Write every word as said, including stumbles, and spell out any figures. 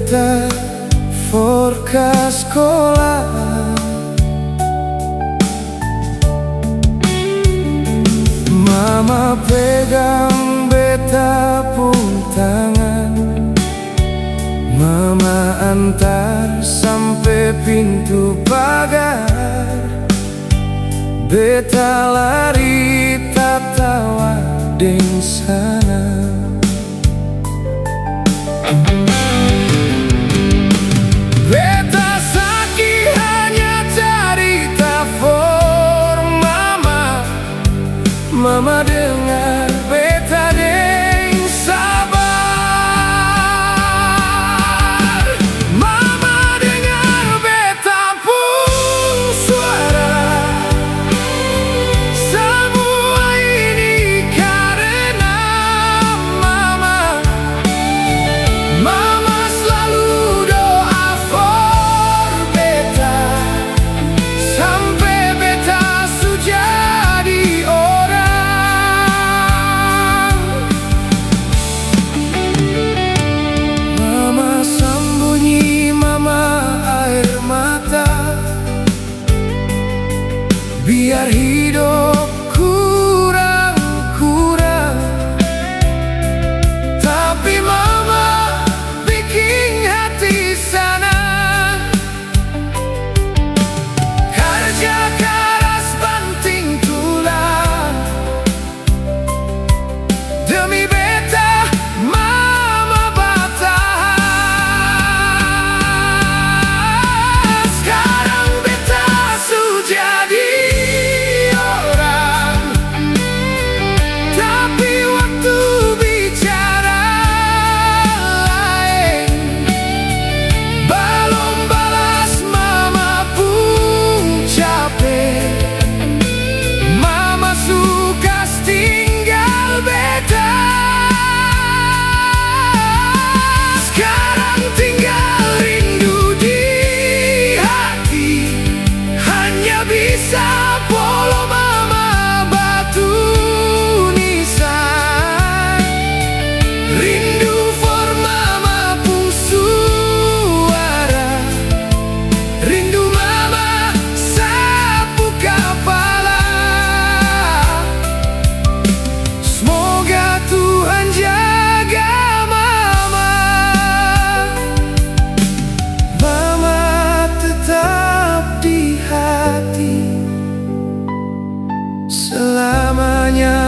beta for ka skola. Mama pegang beta pung tangan, mama antar sampe pintu pagar. Beta lari tatawa deng sanang. Beta saki hanya carita for mama. Mama dengar beta deng sabar. Mama dengar beta pung suara. Samua ini karena mama. Mama slalu doa for beta, sampe beta su jadi orang. Mama sambunyi, mama aer mata. Biar hidop kurang-kurang, tapi mama biking hati sanang. Karja karas banting tulang. Demi beta, mama batahan. Skarang beta su jadi orang, tapi waktu bicara laeng. Balom balas mama pung cape. Mama su kas tinggal beta. Skarang tinggal rindu di hati. Hanya bisa polo mama batulisan. Rindu for mama pung suara. Rindu mama sapu kapala. Semoga Tuhan jaga mama. Mama tetap di hati selamanya.